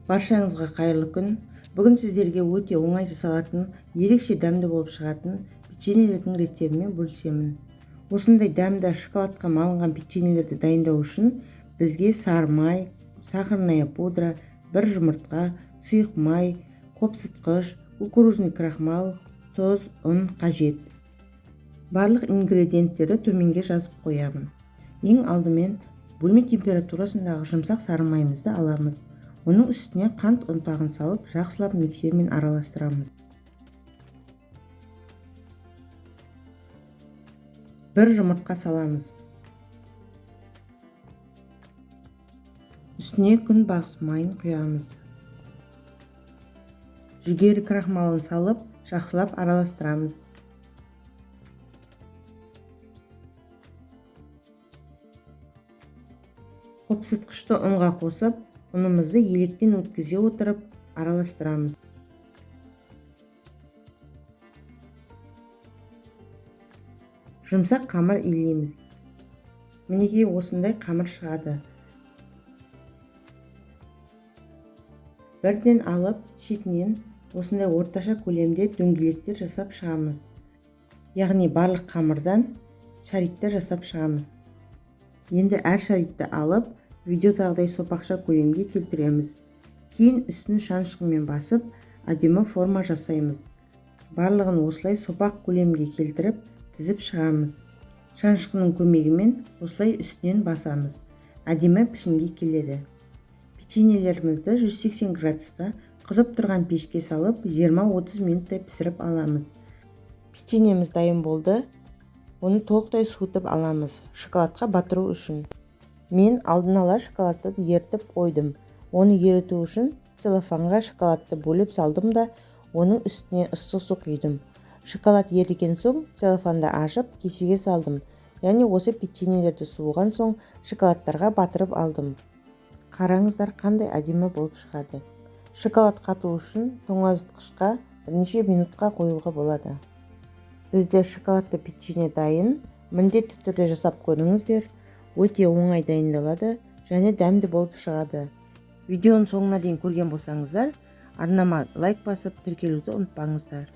Баршаңызға қайырлы күн. Бүгін сіздерге өте оңай жасалатын, ерекше дәмді болып шығатын печеньелердің рецебімен бөлісемін. Осындай дәмді шоколадқа малынған печеньелерді дайындау үшін бізге сары май, сахарная пудра, бір жұмыртқа, сұйық май, қопсытқыш, кукурузный крахмал, тұз, ұн қажет. Барлық ингредиенттерді төменге жазып қоямын. Ең алдымен бөлме температурасындағы жұмсақ сары майымызды аламыз. Оның үстіне қант ұнтағын салып, жақсылап миксермен араластырамыз. Бір жұмыртқа саламыз. Үстіне күнбағыс майын құямыз. Жүгері крахмалын салып, жақсылап араластырамыз. Қопсытқышты ұнға қосып, ұнымызды електен өткізе отырып араластырамыз. Жұмсақ қамыр илейміз. Мінекей осындай қамыр шығады. Бірден алып, шетінен осындай орташа көлемде дөңгелектер жасап шығамыз. Яғни барлық қамырдан шариктер жасап шығамыз. Енді әр шарикті алып, видеодағыдай сопақша көлемге келтіреміз. Кейін үстін шанышқымен басып, әдемі форма жасаймыз. Барлығын осылай сопақ көлемге келтіріп, тізіп шығамыз. Шанышқының көмегімен осылай үстінен басамыз. Әдемі пішінге келеді. Печеньелерімізді 180 градуста қызып тұрған пешке салып, 20-30 минуттай пісіріп аламыз. Печеньеміз дайын болды. Оны толықтай суытып аламыз, шоколадқа батыру үшін. Мен алдын ала шоколадты ерітіп қойдым. Оны еріту үшін целлофанға шоколадты бөліп салдым да, оның үстіне ыстық су құйдым. Шоколад еріген соң целлофанды ашып, кесеге салдым. Және осы печеньелерді суыған соң шоколадтарға батырып алдым. Қараңыздар, қандай әдемі болып шығады. Шоколад қату үшін тоңазытқышқа бірнеше минутқа қоюға болады. Бізде шоколадты печенье дайын. Міндетті түрде жасап көріңіздер. Өте оңай дайындалады және дәмді болып шығады. Видеоның соңына дейін көрген болсаңыздар, арнама лайк басып, тіркелуді ұмытпаңыздар.